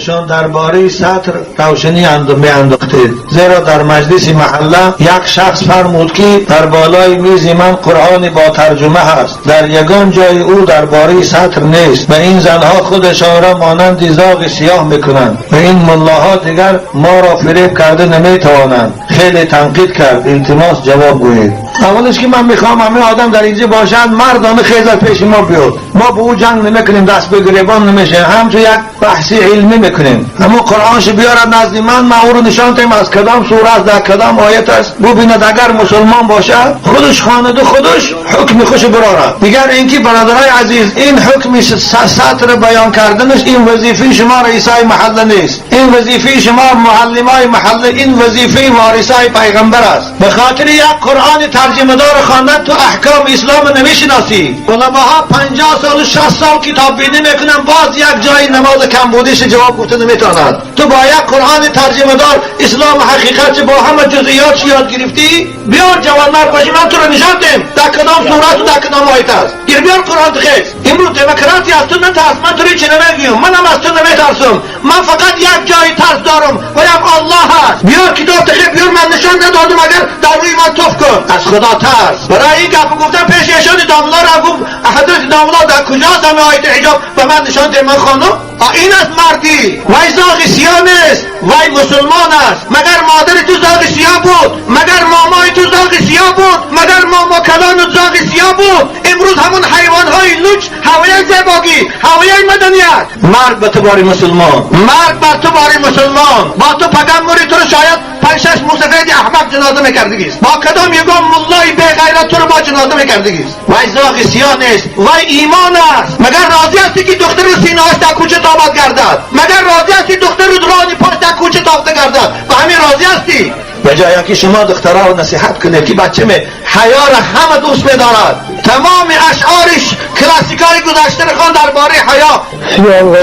خودشان درباره ستر روشنی میانداختید، زیرا در مجلس محله یک شخص فرمود که در بالای میز من قرآن با ترجمه هست، در یگان جای او درباره ستر نیست و این زنها خودشان را مانند زاغ سیاه میکنند و این ملاها دیگر ما را فریب کرده نمیتوانند. خیلی تنقید کرد، التماس جواب گویید. اولش که من میخوام همه آدم در اینجا باشند، مردانه خیزر پیش ما بیاد، ما به او جنگ نمیکنیم، دست به گریبان نمیشه، همچون یک بحث علمی میکنیم. همون قرآنش بیارد نزد من، من او رو نشان تیم از کدام سوره است، در کدام آیت است، ببیند اگر مسلمان باشد خودش خوانده خودش حکم خوش برارد. دیگر اینکه برادرای عزیز، این حکم ستر بیان کردنش این وظیفه شما رئیسای محله نیست، این وظیفه شما معلمای محله، این وظیفه وارثای پیغمبر است. به خاطر یک قرآن ترجمه دار خواندن تو احکام اسلام نمیشناسی. علماها 50 سال و 60 سال کتاب بینی میکنن، باز یک جای نماز کم بودیش جواب گفته نمیتواند. تو با یک قرآن ترجمه دار اسلام حقیقت با همه جزئیات یاد گرفتی؟ بیار جوانمرد باشی من تو رو نشان دیم در کدام سورت و در کدام آیت است. گیر بیار قرآن تخیز. امروز دموکراتی از تو نترس، من تو رو چی نمیگیم، منم از تو نمیترسم، من فقط یک جای ترس دارم و یک الله است. بیار کتاب تخیز، بیار، من نشان ندادم اگر در روی من تف کن. از خدا ترس. برای این گپ گفتم پیش ایشان داملا را گفت حضرت داملا در کجاست همه آیت حجاب به من نشان ده من خانم؟ این است مردی. وای زاغ سیاه نیست، وای مسلمان است. مگر مادر تو زاغ سیاه بود؟ مگر مامای تو زاغ سیاه بود؟ مگر ماما کلان زاغ سیاه بود؟ امروز همون حیوانهای لوچ هوای زیباگی، هوای مدنیت. مرد به تو باری مسلمان، مرد بر تو باری مسلمان. با تو پدر موری تو رو شاید 5-6 موسفید احمق جنازه میکردگیست. با کدام یگان ملای بی غیرت تو رو با جنازه میکردگیست. وای زاغ سیاه نیست، وای ایمان است. مگر راضی هستی که دختر سینه‌اش در کوچه تابد گردد؟ مگر راضی هستی دختر رانی پاش در کوچه تابده گردد؟ و همین راضی هستی؟ به جای اینکه شما دخترها رو نصیحت کنید که بچه می حیا را همه دوست می‌دارد، تمام اشعارش کلاسیکای گذشته را خوان درباره حیا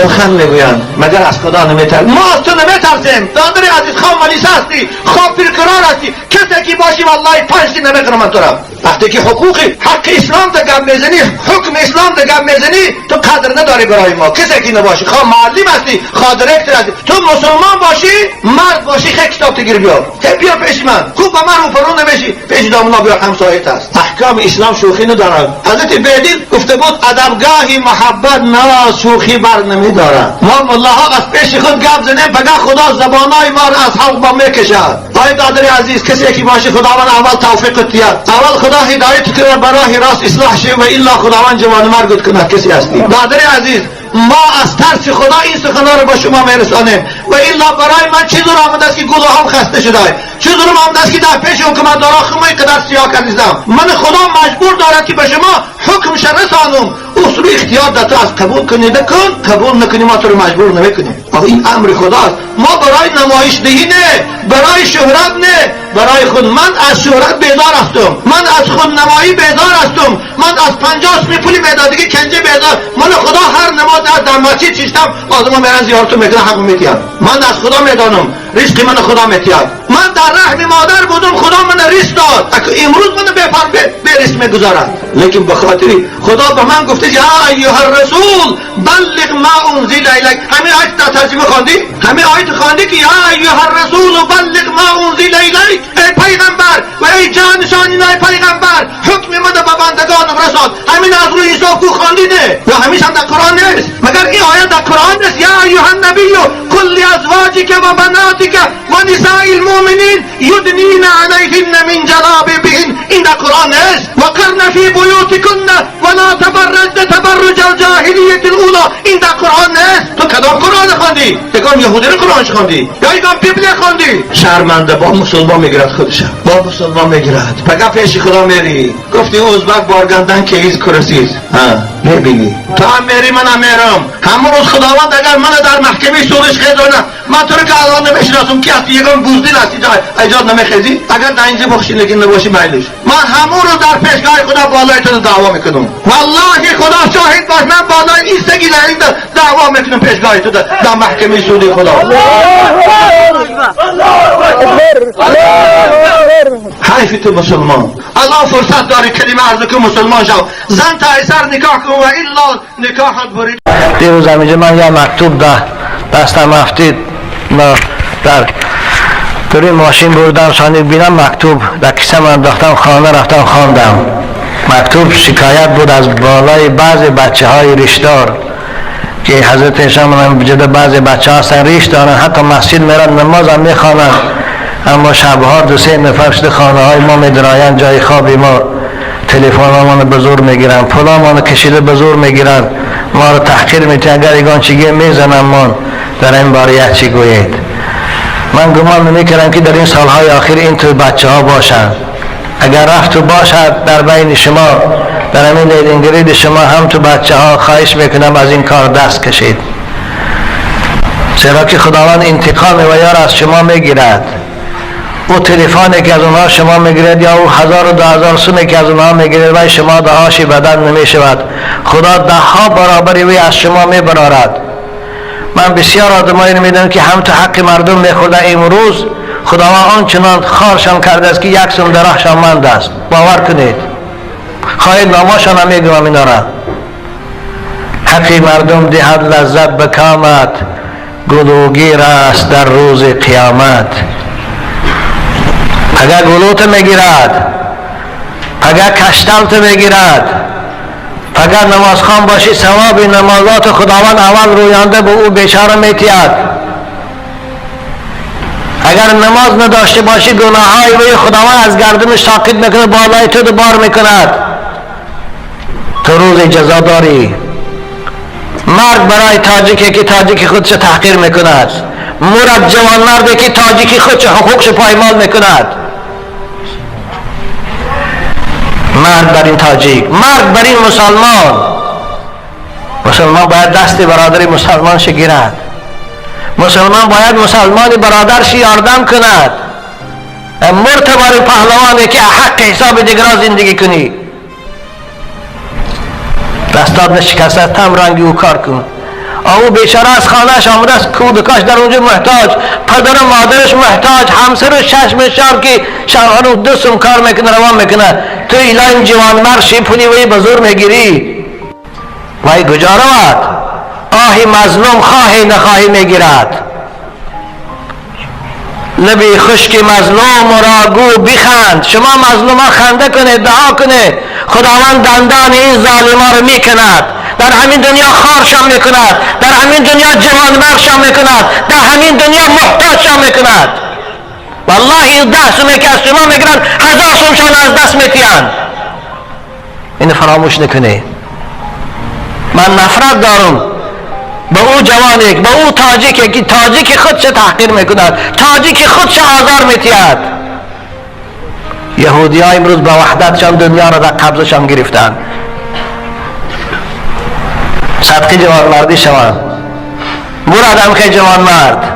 سخن میگویند. مگر از خدا نمی‌ترسی؟ ما از تو نمی‌ترسیم دادر عزیز. خواه ملیسه هستی، خواه پیرقرار هستی، کسی که باشی والله پنج نمی‌کنم من تو را. وقتی که حقوق حق اسلام در گپ میزنی، حکم اسلام در گپ میزنی، تو قدر نداری برای ما. کسی که نباشی، خواه معلم هستی، خواه director هستی، تو مسلمان باشی، مرد باشی، خیلی کتاب تگیر بیار، خیلی بیا پیش من، خوب به من روپرو نمیشی، پیش دامنا بیا، همسایت است. احکام اسلام شوخی ندارد. حضرت بیدل گفته بود ادبگاهی محبت ناز شوخی بر نمیدارد. ما ملاها از پیش خود گپ زنیم، فقط خدا زبانای ما را از حلق با میکشد. آی دادر عزیز، کسی که باشی خداوند اول توفیق دیاد، اول خدا هدایت کنه برای راست اصلاح شه و الا خداوند جوان مرگت کنه. کسی هستی دادر عزیز، ما از ترس خدا این سخنان رو با شما میرسانیم و الا برای من چه زور آمده است که گلوهام خسته شده، چه زور آمده است که در پیش حکومت دارا خمای قدر سیاه کردیدم. من خدا مجبور دارد که به شما حکمش رسانم. اصول اختیار در تو از قبول کنی کن، قبول نکنی ما تو رو مجبور نمیکنیم. آخه این امر خداست. ما برای نمایش دهی نه، برای شهرت نه، برای خود. من از شهرت بیزار هستم، من از خود نمایی بیزار هستم، من از 50 می پولی میدادگی کنجه بیزار. من خدا هر نماز در مسجد چیستم آدم میرن زیارت میکنن، حق میتیاد. من از خدا میدانم رزق من خدا میتیاد. من در رحم مادر بودم، خدا من رزق داد. امروز من به رزق میگذارد، لیکن به خاطر خدا به من گفته یا ایها الرسول بلغ ما انزل الیک. همین آیت در ترجمه خواندی؟ همین آیت خواندی که یا ایها الرسول بلغ ما انزل الیک. ای پیغمبر و ای جانشانینای پیغمبر، حکم من به بندگانم رسان. همین از روی حساب کو خواندی نه؟ یا همیشه هم در قرآن نیست؟ مگر این آیت در قرآن نیست؟ یا ایها النبی قل لازواجک و بناتک و نساء المؤمنین یدنین علیهن من جلابیبهن. این در قرآن نیست؟ وقرن فی بیوتکن ولا تبرجن تبرج الجاهلیة الاولی. این در قرآن نیست؟ تو کدام قرآن خواندی؟ یکم یهودی رو قرآن خواندی یا یکم بیبل خواندی؟ شرمنده با مسلمان میگیرد خودش، با مسلمان میگیرد. فقط پیش خدا میری گفتی ازبک بارگندن که ایز کرسیز ها میبینی تو هم میری من هم میرم. همون روز خداوند اگر من در محکمه سودش خیزانه، من تو رو که الان نمیشناسم کی هستی، یکم بوزدیل هستی جای ایجاد نمیخیزی، اگر در اینجا بخشی نگین نباشی میلش، من همون رو در پیشگاه خدا بالای تو دعوا میکنم. والله خدا شاهد باش، من بالای این سگی دعوا میکنم پیشگاه تو در محکمه سودی خدا. حیف تو مسلمان، الان فرصت داری کلمه عرض کن مسلمان شو، زن تا سر نکاح کن و الا نکاحت برید. دیروز همینجا من یه مکتوب ده دستم افتید در توی ماشین بردم سانی بینم مکتوب در کیسه انداختم خانه رفتم خواندم. مکتوب شکایت بود از بالای بعض بچه های ریشدار که حضرت ایشان هم جدا بعض بچه ها هستن ریش دارن، حتی مسجد میرن نماز هم میخوانن، اما شبها دو سه نفر شده خانه های ما میدراین جای خواب ما، تلفن ما به زور میگیرن، پولا ما کشیده به زور میگیرن، ما رو تحقیر میتین، اگر یگان چیگه میزنن من. در این باره یک چی گویید؟ من گمان نمیکردم که در این سالهای آخر این تو بچه ها باشن. اگر رفت و باشد در بین شما، در همین لیدنگرید شما هم تو بچه ها، خواهش میکنم از این کار دست کشید، زیرا که خداوند انتقام و یار از شما میگیرد. او تلفنی که از اونها شما میگیرد یا او 1000 و 2000 سومی که از اونها میگیرد و شما دهاشی بدن نمیشود، خدا ده ها برابری وی از شما میبرارد. من بسیار آدمایی میدونم که هم تو حق مردم میخوردن، امروز خداوند آنچنان خارشان کرده است که یک سوم در راهشان مند است. باور کنید، خواهید ناماشان هم میگم اینا را. حق مردم دهد لذت به کامت، گلوگیر است در روز قیامت. اگر گلوت میگیرد، اگر کشتلت میگیرد، اگر نمازخوان باشی ثواب نمازات خداوند اول رویانده به او بیچاره میتید. اگر نماز نداشته باشی گناههای وی خداوند از گردنش ساقط میکنه، بالای تو بار میکند، تو روز جزا داری. مرگ برای تاجیکی که تاجیک خودش تحقیر میکند، مرد جوان مردی که تاجیکی خودش حقوقش پایمال میکند. مرگ بر این تاجیک، مرگ بر این مسلمان. مسلمان باید دست برادر مسلمان گیرد، مسلمان باید مسلمان برادرش یاردم کند. مرد بر پهلوانی که حق حساب دیگران زندگی کنی، دستات نشکسته تم رنگی او کار کن. او بیچاره از خانهش آمده است، کودکاش در اونجا محتاج، پدر و مادرش محتاج، همسرش چشم شب که شبانو دوستم کار میکنه روان میکنه، تو ایلایم جوان مرشی پولی وی به زور میگیری. وی کجا رود؟ آهی مظلوم خواهی نخواهی میگیرد. لبی خشک مظلوم را گو بخند. شما مظلوم ها خنده کنید، دعا کنید، خداوند دندان این ظالم ها رو میکند. در همین دنیا خارشان میکند، در همین دنیا جوانمرشان میکند، در همین دنیا محتاجشان میکند. والله این 10 سومه که از شما میگیرند 1000 سومشان از دست میتیند. اینو فراموش نکنید. من نفرت دارم به او جوانی، به او تاجیکی که تاجیک خودش تحقیر میکند، تاجیک خودش آزار میتید. یهودی ها امروز با وحدتشان دنیا را در قبضشان گرفتند. صدقه جوانمردی شوند. مراد هم خیلی جوانمرد.